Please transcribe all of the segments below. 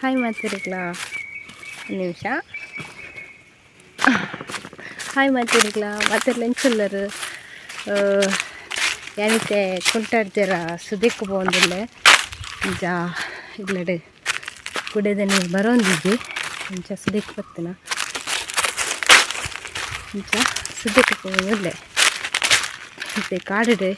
Hi ಮಾತೆರೆಗ್ಲಾ ನಿಮಿಷ. Hi ಮಾತೆರೆಗ್ಲಾ, ಮಾತೆರ್ಲ ಎಂಚುಲ್ಲರು? ಯಾನಿತ್ತೆ ಕುಂಟಾಡ್ಜರ ಸುದೆಕ್ಕು ಪೋವೊಂದುಲ್ಲೆ. ಇಂಚ ಇಲ್ಲಡೆ ಕುಡೆದ ನೀರು ಬರೋಂದಿಜ್ಜಿ. ಇಂಚ ಸುದೆಕ್ ಬತ್ತಿನ, ಇಂಚ ಸುದೆಕ್ ಪೋವೊಂದುಲ್ಲೆ. ಇತ್ತೆ ಕಾಡುಡೆ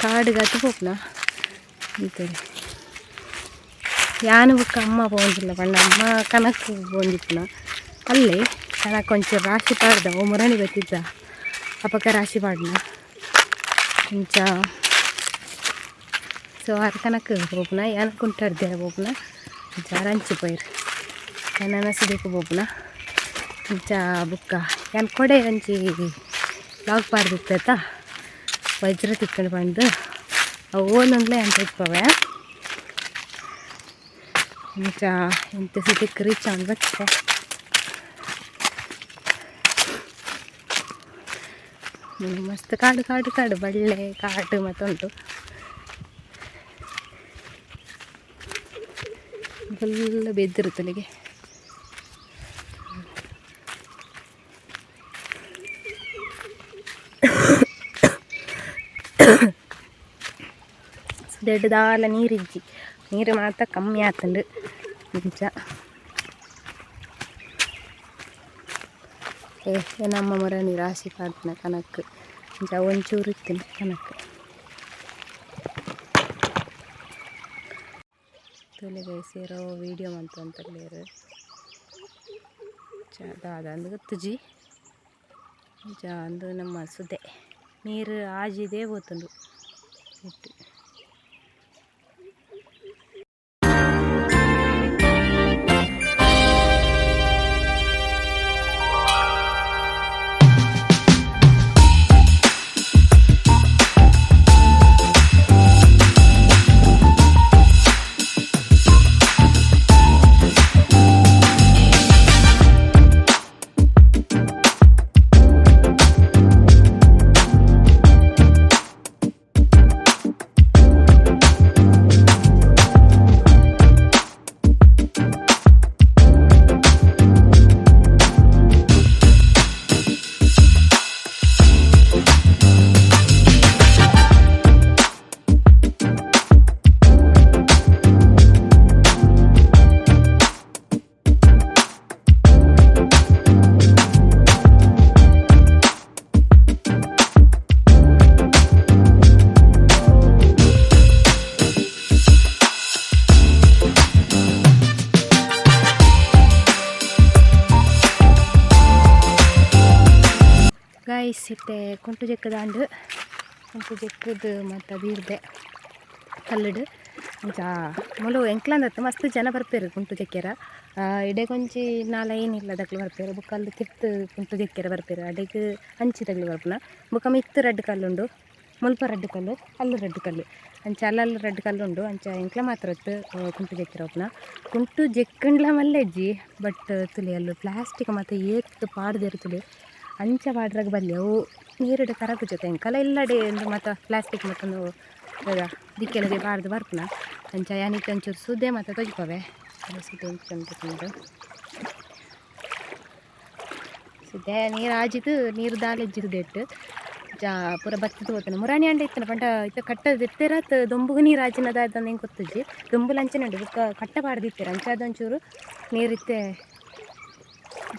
ಕಾಡುಗತ್ತು ಪೋಪುನ. ಇಂತೆ ಯಾನ್ ಬೊಕ್ಕ ಅಮ್ಮ ಪೋವೊಂದುಲ್ಲ ಪಂಡ ಅಮ್ಮ ಕನಕ್ ಪೋವೊಂದಿಪ್ಪುನ. ಅಲ್ಲೇ ಕನಕ್ ಒಂಚೂರು ರಾಶಿ ಪಾಡ್ದ. ಓ ಮುರಣಿ ಬತ್ತಿದ್ದ ಅಪಕ ರಾಶಿ ಪಾಡ್ನ. ಇಂಚ ಸೊ ಆರ್ ಕನಕ್ ಪೋಪುನ, ಯಾನ್ ಕುಂಟಾಡ್ದೆ ಪೋಪುನ. ಇಂಚ ಆರ್ ಪೋಯೆರ್, ಯಾನ್ ಸುದೆಕ್ ಪೋಪುನ. ಇಂಚ ಬುಕ್ಕ ಯಾನ್ ಕೊಡೆ ಒಂಜಿ ಲಾಗ್ ಪಾಡ್ದಿತ್ತ, ವಜ್ರ ತಿಕ್ಕಂಡು ಪಂಡ್ದು. ಅವು ಓಲೊಂದ್ಲ ಯಾನ್ ತೋಜ್ಪಾವೆ. ಇಂಚ ಇಂತ ಸುದೆಕ್ ರೀಚ್ ಆವೊಂದು ಬತ್ತೆ. ಮಸ್ತ್ ಕಾಡು ಕಾಡು ಕಾಡು, ಬಳ್ಳೆ ಕಾಡು ಮತ್ತುಂಟು. ಫುಲ್ ಬೆದ್ದರು ತಲೆಗೆ. ಸುದೆಡ್ ದಾಲ ನೀರಿಜ್ಜಿ, ನೀರು ಮಾತ ಕಮ್ಮಿ ಆತುಂಡು. ಇಂಚ ಏ ನಮ್ಮ ಮೊರನಿ ರಾಶಿ ಪಾಡ್ದಿನ ಕನಕ್. ಇಂಚ ಒಂಚೂರು ಇತ್ತಿನ ಕನಕ್. ತೂಲೆ ಗೈಸ್, ಏರೋ ವೀಡಿಯೋ ಮಂತೊಂದುಲ್ಲೆರ್. ದಾದ ಅಂದ್ ಗೊತ್ತುಜಿ. ಇಂಚ ಅಂದು ನಮ್ಮ ಸುದೆ ನೀರು ಆಜಿದೇ ಪೋತುಂಡು ಇಟ್ಟು. ಗೈಸ್, ಇತ್ತೆ ಕುಂಟು ಜೆಕ್ಕದಾಂಡ್. ಕುಂಟು ಜೆಕ್ಕದು ಮತ್ತು ಬೀರ್ದೆ ಕಲ್ಲುಡು. ಅಂಚ ಮುಲು ಎಂಕ್ಲಂದತ್ತು ಮಸ್ತ್ ಜನ ಬರ್ಪೆರ್ ಕುಂಟು ಜೆಕ್ಕೆರ. ಇಡೆಗೊಂಜಿ ನಾಲ್ ಐನ್ ಇಲ್ಲದಕ್ಲು ಬರ್ಪೆರ್. ಬೊಕ್ಕ ಅಲ್ಲು ತಿರ್ತ್ ಕುಂಟು ಜೆಕ್ಕೆರ ಬರ್ಪೆರ್. ಅಡೆಗ್ ಅಂಚಿದಕ್ಲು ಬರ್ಪುನ. ಬೊಕ್ಕ ಮಿತ್ತ್ ರಡ್ಡ್ ಕಲ್ಲುಂಡು, ಮುಲ್ಪ ರಡ್ಡ್ ಕಲ್ಲು, ಅಲ್ಲು ರಡ್ಡ್ ಕಲ್ಲು. ಅಂಚ ಅಲ್ಲಲ್ಲಿ ರಡ್ಡ್ ಕಲ್ಲು ಉಂಡು. ಅಂಚ ಎಂಕ್ಲ ಮಾತ್ರ ಅತ್ತು ಕುಂಟು ಜೆಕ್ಕೆರ ಉಪ್ಪುನ. ಕುಂಟು ಜೆಕ್ಕಂಡ್ಲ ಮಲ್ಲೆಜ್ಜಿ, ಬಟ್ ತುಲೆ ಅಲ್ಲು ಪ್ಲಾಸ್ಟಿಕ್ ಮಾತ ಏತ್ ಪಾಡ್ದೆರ್ ತುಲೆ. ಅಂಚ ಪಾಡ್ರಗ್ ಬಲ್ಲಿ, ಅವು ನೀರುಡು ಕರಪುಜತೆ. ಎಂಕಲ ಇಲ್ಲಡೆ ಉಂದು ಮಾತ ಪ್ಲಾಸ್ಟಿಕ್ ಮತ್ತೊಂದು ದಿಕ್ಕೆಲದೆ ಪಾಡ್ದು ಬರ್ಪುನ. ಅಂಚ ಯಾನಿತ್ತೆ ಒಂಚೂರು ಸುದೆ ಮಾತ ತೋಜಿಪವೆ. ಸುದೆ ಎಂಚ ಉಂಟು ಪಂದ್. ಸುದೆ ನೀರು ಆಜಿದ್, ನೀರು ದಾಲ ಇಜ್ಜಿ ಸುದೆಟ್. ಜಾ ಪೂರ ಬತ್ತುದು ಪೋತುಂಡು. ಮುರಾನಿ ಆಂಡ ಇತ್ತುಂಡು ಪಂಡ ಇತ್ತೆ ಕಟ್ಟ ದೆತ್ತೆರಾತ್ ದೊಂಬುಗು ನೀರು ಆಜಿನ ದಾದ ಎಂಕ್ ಗೊತ್ತುಜ್ಜಿ. ದೊಂಬುಲ ಅಂಚನೆ ಉಂಡು. ಬೊಕ್ಕ ಕಟ್ಟ ಪಾಡ್ದಿತ್ತೆರ್, ಅಂಚಾದ್ ಒಂಚೂರು ನೀರು ಇತ್ತೆ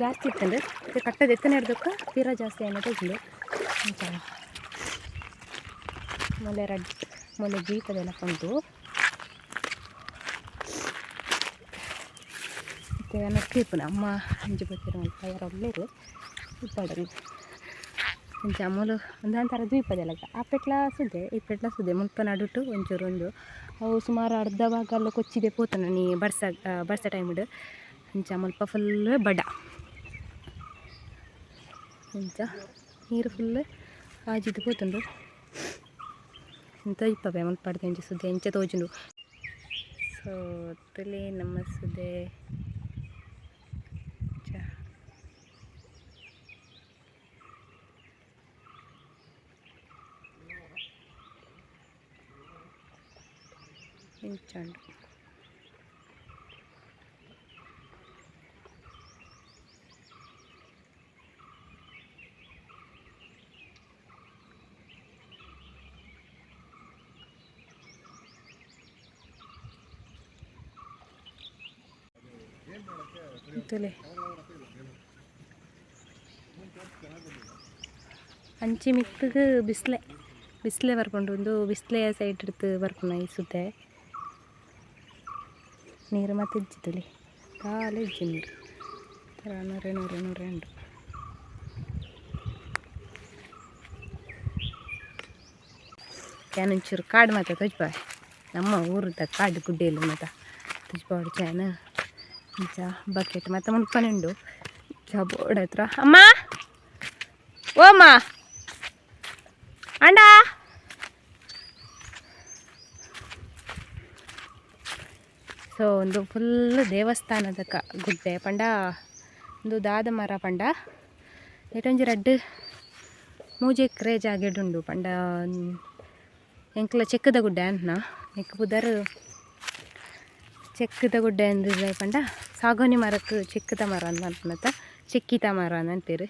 ಜಾಸ್ತಿ ಇತ್ತುಂಡು. ಇತ್ತೆ ಕಟ್ಟ ದೆತ್ತುನೆರ್ದ್ ಪಿರ ಜಾಸ್ತಿ ಆಯಿನ ತೋಜುಂಡು. ಅಂಚ ಮೊಲೆ ರಡ್ಡ್ ಮೊಲೆ ಜೀಪದೆಲ್ಲ ಉಂಟು. ಇತ್ತೆ ಯಾನ್ ಇಪ್ಪುನ ಅಮ್ಮ ಅಂಚಿ ಪೋತೆರ್. ಮಲ್ಪ ಏರೋ ಉಲ್ಲೆರ್ ಇಪ್ಪಡ್. ಅಂಚ ಮೂಲು ಒಂದೊಂಥರ ದ್ವೀಪದೆಲಕ. ಆ ಪೆಟ್ಲ ಸುದೆ, ಈ ಪೆಟ್ಲ ಸುದೆ, ಮುಲ್ಪ ನಡುಟು ಒಂಚೂರು ಉಂದು. ಅವು ಸುಮಾರು ಅರ್ಧ ಭಾಗ ಅಲ್ಲ ಕೊಚ್ಚಿದೆ ಪೋತುಂಡು ನೀ ಬರ್ಸ ಬರ್ಸ ಟೈಮ್ಡ್. ಅಂಚ ಮುಲ್ಪ ಫುಲ್ ಬಡ. ಇಂಚ ನೀರು ಫುಲ್ ಆಜಿದ್ ಪೋತುಂಡು. ಇಂತ ಇಪ್ಪವೆ ಮುಲ್ಪ ಇಂಚ ಸುದೆ ಇಂಚ ತೋಜುಂಡು. ಸೊ ತುಲೆ ನಮ್ಮ ಸುದೆ. ಇಂಚ ಇಂಚ ಉಂಡು. ತೂಲೆ ಅಂಚಿ ಮಿತ್ತುಗು ಬಿಸ್ಲೆ ಬಿಸ್ಲೆ ಬರ್ಪುಂಡು ಉಂದು ಬಿಸ್ಲೆಯ ಸೈಡ್ ಇಡ್ತು ಬರ್ಪುನ ಈ ಸುದೆ ನೀರು ಮತ್ತೆ ಇಜ್ಜಿ ತೂಲೆ ದಾಲ ಇಜ್ಜಿ ನೀರು ತರ ನೊರೆ ನೊರೆ ನೊರೆ ಉಂಡು ಯಾನೊಂಚೂರು ಕಾಡು ಮಾತ ತೊಜ್ಪಾವೆ ನಮ್ಮ ಊರುದ ಕಾಡು ಗುಡ್ಡೆಲು ಮಾತ ತೊಜ್ಪಾವೊಡು ಚಾನ ಇಂಚ ಬಕೆಟ್ ಮಾತ ಮುಲ್ಪನೆ ಉಂಡು ಚ ಬೋರ್ಡ್ ಹತ್ರ ಅಮ್ಮ ಓ ಅಮ್ಮ ಅಂಡ ಸೊ ಒಂದು ಫುಲ್ ದೇವಸ್ಥಾನದ ಗುಡ್ಡೆ ಪಂಡ ಒಂದು ದಾದ ಮರ ಪಂಡ ಏಟೊಂಜಿ ರಡ್ಡ್ ಮೂಜಿ ಎಕ್ರೆ ಜಾಗೆಡ್ ಉಂಡು ಪಂಡ ಎಂಕ್ಲ ಚೆಕ್ಕದ ಗುಡ್ಡೆ ಅನ್ನ ನೆಕ್ ಪುದರ್ ಚೆಕ್ಕದ ಗುಡ್ಡೆ ಅಂದ್ ಪಂಡ ಸಾಗೋಣಿ ಮರಕ್ಕೆ ಚೆಕ್ಕದ ಮರ ಅಂದ್ ಪನ್ಪುನತ ಚೆಕ್ಕಿತ ಮರ ಅಂದ್ ಅನ್ಪೆರ್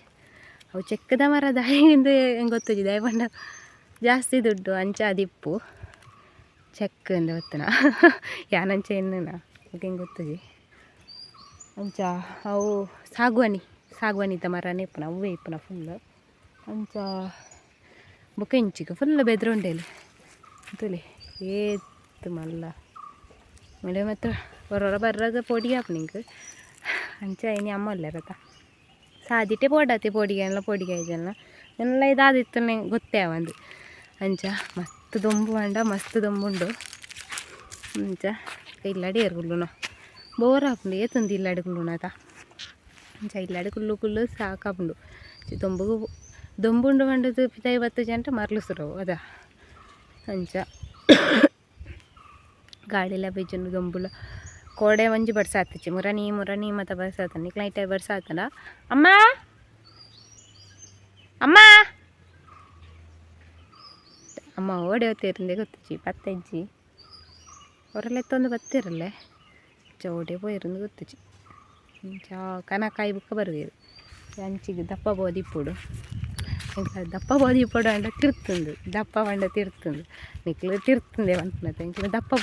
ಅವು ಚೆಕ್ಕದ ಮರ ದಾಯೆಂದ್ ಎಂಕ್ ಗೊತ್ತುಜಿ ದಾಯೆ ಪಂಡ ಜಾಸ್ತಿ ದುಡ್ಡು ಅಂಚ ಆದಿಪ್ಪು ಚೆಕ್ ಅಂದ್ ಗೊತ್ತುನ ಯಾನ್ ಅಂಚ ಎನ್ನುನ ಬೊಕ ಎಂಕ್ ಗೊತ್ತುಜಿ ಅಂಚ ಅವು ಸಾಗುವಾನಿ ಸಾಗುವಾನಿದ ಮರನೇ ಇಪ್ಪುನ ಅವ್ವೇ ಇಪ್ಪುನ ಫುಲ್ ಅಂಚ ಬೊಕ ಇಂಚಿಗ್ ಫುಲ್ ಬೆದ್ರ್ ಉಂಡೇಲು ತೂಲೆ ಏತ್ ಮಲ್ಲ ಮುಲೆ ಮಾತ್ರ ಒರೊರ ಬರ್ರಗ ಪೊಡಿ ಆಪುಂಡು ಎಂಕ್ ಅಂಚ ಇನಿ ಅಮ್ಮ ಉಲ್ಲೆರತ ಸಾದಿಟೆ ಪೋಡಾತೆ ಪೋಡಿಗೆ ಪೋಡಿಗೆ ಆಯ್ಜಲ್ನ ಎಲ್ಲ ಇದಾದಿತ್ತನೆ ಗೊತ್ತೇ ಆವಂದ್ ಅಂಚ ಮಸ್ತ್ ದೊಂಬು ಪಂಡ ಮಸ್ತ್ ದೊಂಬುಂಡು ಅಂಚ ಇಲ್ಲಡೆ ಏರ್ ಕುಲ್ಲುನ ಬೋರ್ ಆಪುಂಡು ಏತೊಂದು ಇಲ್ಲಡೆ ಕುಲ್ಲುನತ ಅಂಚ ಇಲ್ಲಡೆ ಕುಲ್ಲು ಕುಲ್ಲು ಸಾಕಾಪುಂಡು ದೊಂಬುಗು ದೊಂಬುಂಡು ಪಂಡುದು ಪಿದಾಯಿ ಬತ್ತುಜಂಟ ಮರ್ಲು ಸುರವು ಅದ ಅಂಚ ಗಾಳಿಲ ಬೀಜುಂಡು ದೊಂಬುಲ ಕೋಡೆ ಒಂಜಿ ಬರ್ಸ ಆತಿಜಿ ಮುರನಿ ಮುರನಿ ಮಾತ ಬರ್ಸ ಆತಂಡ್ ನಿಕ್ಲ್ ಐಟ ಬರ್ಸ ಆತಂಡ ಅಮ್ಮ ಅಮ್ಮ ಅಮ್ಮ ಓಡೆ ಹೋತೇರಿಂದೆ ಗೊತ್ತುಜಿ ಬತ್ತಜ್ಜಿ ಒರಲೆತ್ತೊಂದು ಬತ್ತಿರಲ್ಲೆ ಚೌಡೆ ಪೋಯಿರಂದು ಗೊತ್ತುಜಿ ಇಂಚ ಕನಕಾಯಿ ಬುಕ್ಕ ಬರುವೆರ್ ಅಂಚಿಗ್ ದಪ್ಪ ಬೋದಿಪ್ಪೊಡು ಎಂಕ್ಲ ದಪ್ಪ ಬೋದಿಪ್ಪೊಡು ಪಂಡ ತಿರ್ತುಂಡು ದಪ್ಪ ಪಂಡ ತಿರ್ತುಂಡು ನಿಕ್ಲ್ ತಿರ್ತುಂದೆ ಪನ್ಪುನತ ಎಂಕ್ಲ ದಪ್ಪ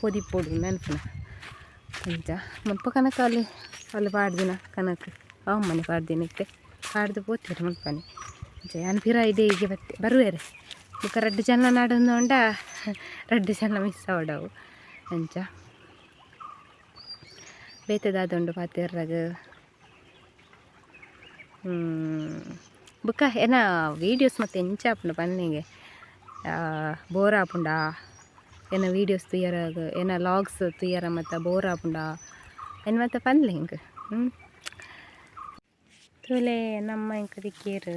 ಪೋದಿಪ್ಪೊಡು ಇಂದ್ ಅನ್ಪುನ ಅಂಚ ಮುಲ್ಪ ಕನಕ ಅಲ್ಲಿ ಅಲ್ಲಿ ಪಾಡ್ದಿನ ಕನಕ್ ಅಮ್ಮನೆ ಪಾಡ್ದಿನ ಇತ್ತೆ ಪಾಡ್ದು ಪೋತೆರ್ ಮುಲ್ಪನೆ ಅಂಚ ಯಾನ್ ಪಿರ ಇಡೆ ಹೀಗೆ ಬತ್ತೆ ಬರುವೆರ್ ಬೊಕ ರಡ್ಡ್ ಜನ ನಾಡೊಂದು ರಡ್ಡ್ ಜನ ಮಿಸ್ ಆವೊಡು ಅವು ಅಂಚ ಬೇತೆ ದಾದ ಉಂಡು ಪಾತೆರ್ರಗ್ ಬೊಕ ಎನ ವೀಡಿಯೋಸ್ ಮಾತ ಎಂಚ ಆಪುಂಡು ಪನ್ಲೆಗೆ ಬೋರ್ ಆಪುಂಡಾ ಎನ್ನ ವೀಡಿಯೋಸ್ ತೂಯರಾಗ ಎನ್ನ ಲಾಗ್ಸ್ ತೂಯರ ಮಾತ ಬೋರ್ ಆಪುಂಡಾ ಎನ್ ಮಾತ ಪನ್ಲೆ ಎಂಕ್ ತೂಲೆ ನಮ್ಮ ಎಂಕ್ ತಿಕ್ಕಿಯೆರ್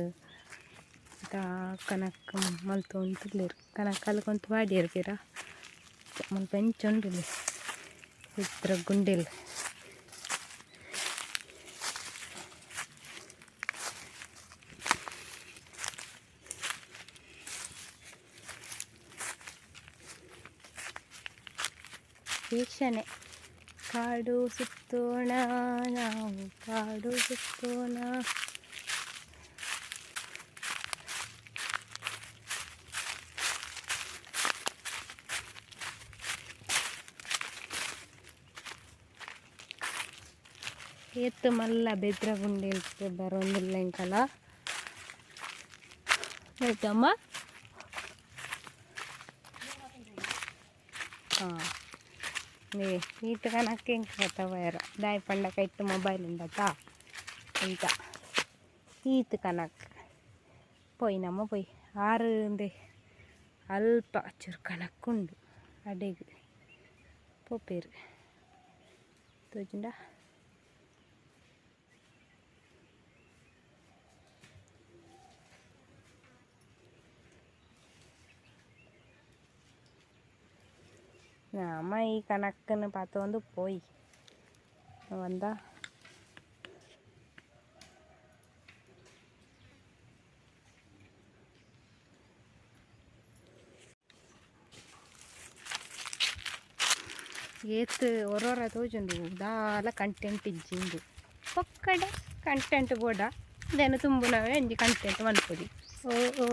ಕನಕ್ ಮಲ್ತೊಂದುಲ್ಲೆರ್ ಕನಕ್ ಅಲ್ಕೊಂತು ಪಾಡ್ಯೆರ್ ಪಿರ ಮುಲ್ಪ ಎಂಚ ಉಂಡುಲೆ ಎತ್ರ ಗುಂಡೆಲ್ ವೀಕ್ಷಣೆ ಕಾಡು ಸುತ್ತೋಣ ನಾವು ಕಾಡು ಸುತ್ತೋಣ. ಏತ್ ಮಲ್ಲ ಬೆದ್ರ ಗುಂಡೆಲ್ ಬರೊಂದುಲ್ಲ ಎಂಕಲ ಆಯ್ತಮ್ಮ. ಹಾಂ ಈತ್ ಕನಕ್ ಎಂಕ್ ಪೋಯೆರ್ ದಾಯೆ ಪಂಡ ಕೈಟ್ ಮೊಬೈಲ್ ಉಂಡತ ಅಂಚ ಈತ್ ಕನಕ್ ಪೋಯಿ ನಮ ಪೋಯಿ ಆರು ಉಂದೆ ಅಲ್ಪ ಚೂರು ಕನಕ್ ಉಂಡು ಅಡೆಗ್ ಪೋಪೆರ್ ತೋಜುಂಡ. ನಮ ಈ ಕನಕ್ಕನ್ನು ಪತ್ತೊಂದು ಪೋಯಿ ಬಂದ ಏತ್ ಒರೊರ ತೋಜುಂಡು ದಾಲ ಕಂಟೆಂಟ್ ಇಜ್ಜಿ ಇಂದು ಪೊಕ್ಕಡೆ ಕಂಟೆಂಟ್ ಬೋಡ ಇಂದೆನ್ ತುಂಬುನವೇ ಒಂಜಿ ಕಂಟೆಂಟ್ ಮನ್ಪೊಲಿ ಓ ಓ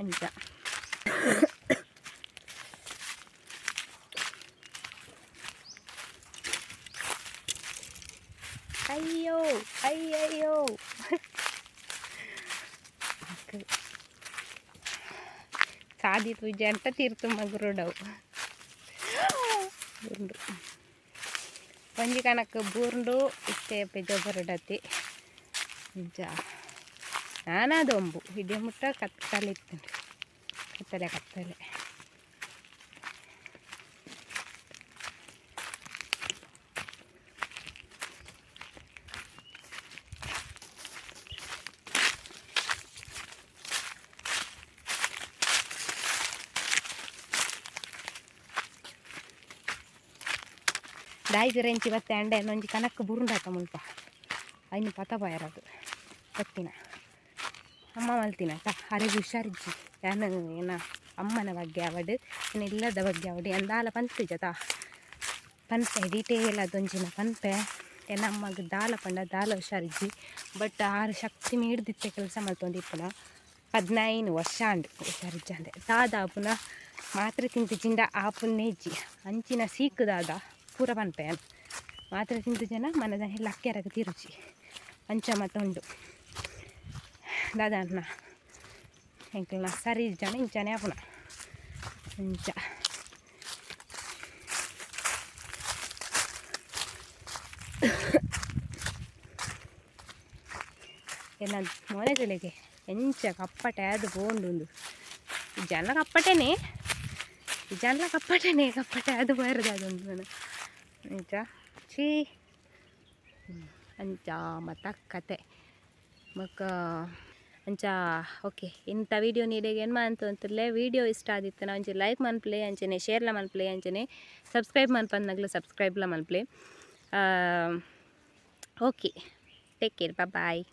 ಅಂಚ. ಸಾದಿ ತೂಜೆ ಅಂತ ತೀರ್ತು ಮಗುರುಡವು ಬೂರ್ಂಡು. ಒಂಜಿ ಕಣಕ್ ಬೂರ್ಂಡು ಇತ್ತೆ ಪೆಜ ಬರಡತಿ ನಿಜ. ನಾನಾದೊಂಬು ಇಡೀ ಮುಟ್ಟ ಕತ್ತಲೆ ಇತ್ತು, ಕತ್ತಲೆ ಕತ್ತಲೆ. ದಾಯಿ ರೆಂಚಿ ಬತ್ತೆ ಅಂಡೆ ಒಂಜಿ ಕನಕ್ ಬುರುಂಡಾತ ಮುಲ್ಪ ಐನು ಪತ ಬಾಯರದು ಬತ್ತಿನ ಅಮ್ಮ ಮಲ್ತಿನ ಅರೆಗ್ ಹುಷಾರಿಜ್ಜಿ. ಯಾನ್ ಏನ ಅಮ್ಮನ ಬಗ್ಗೆ ಅವಡು ಇಲ್ಲದ ಬಗ್ಗೆ ಅವಡು ಎಂದಾಲ ಪಂತು ಜತ ಪನ್ಪೆ ಡೀಟೇಲ್ ಅದೊಂಜಿನ ಪನ್ಪೆ. ಎನ್ನ ಅಮ್ಮಗ್ ದಾಲ ಪಂಡ ದಾಲ ಹುಷಾರಿಜ್ಜಿ. ಬಟ್ ಆರು ಶಕ್ತಿ ಮೀರ್ದಿತ್ತೆ ಕೆಲಸ ಮಲ್ತೊಂದಿಪ್ಪುನ 15 ವರ್ಷ ಅಂಡ್ ಹುಷಾರಿಜ್ಜ ಅಂದೆ. ದಾದ ಆಪುನ ಮಾತ್ರೆ ತಿಂತು ಆಪುನ್ನೇ ಇಜ್ಜಿ ಅಂಚಿನ ಸೀಕು ದಾದ ಪೂರ ಪನ್ಪೆ. ಮಾತ್ರೆ ತಿಂತು ಜನ ಮನದ ಲಕ್ಕೆರಗ ತಿರುಚಿ ಅಂಚ ಮತ್ತ ಉಂಡು ದಾದ ಅಣ್ಣ ಎಂಕಲ್ನ ಸರಿ ಜನ ಇಂಚನೆ ಆಪುನ ಅಂಚ. ಎನ್ನ ಮೋನೆಗಳಿಗೆ ಎಂಚ ಕಪ್ಪಟೆ ಅದು ಪೋಂಡುಂದು ಜನ ಕಪ್ಪಟೆನೆ ಜನ ಕಪ್ಪಟೆನೆ ಕಪ್ಪಟೆ ಅದು ಬರೋದು ಅದೊಂದು ನಿಜ ಛೀ ಅಂಚ ಮತ್ತ ಕತೆ ಬೊಕ್ಕ ಅಂಚ. ಓಕೆ, ಇಂಥ ವೀಡಿಯೋ ನೀಡೆಗೆ ಏನು ಅಂತಂತಲೇ ವೀಡಿಯೋ ಇಷ್ಟ ಆದಿತ್ತು ನಾ ಒಂಚಿ ಲೈಕ್ ಮನ್ಪ್ಲೆ, ಅಂಚನೆ ಶೇರ್ಲ ಮನ್ಪ್ಲೆ, ಅಂಚನೆ subscribe ಮನ್ಪಂದಾಗ್ಲ ಸಬ್ಸ್ಕ್ರೈಬ್ಲ ಮನ್ಪ್ಲೆ. Okay, take care, bye.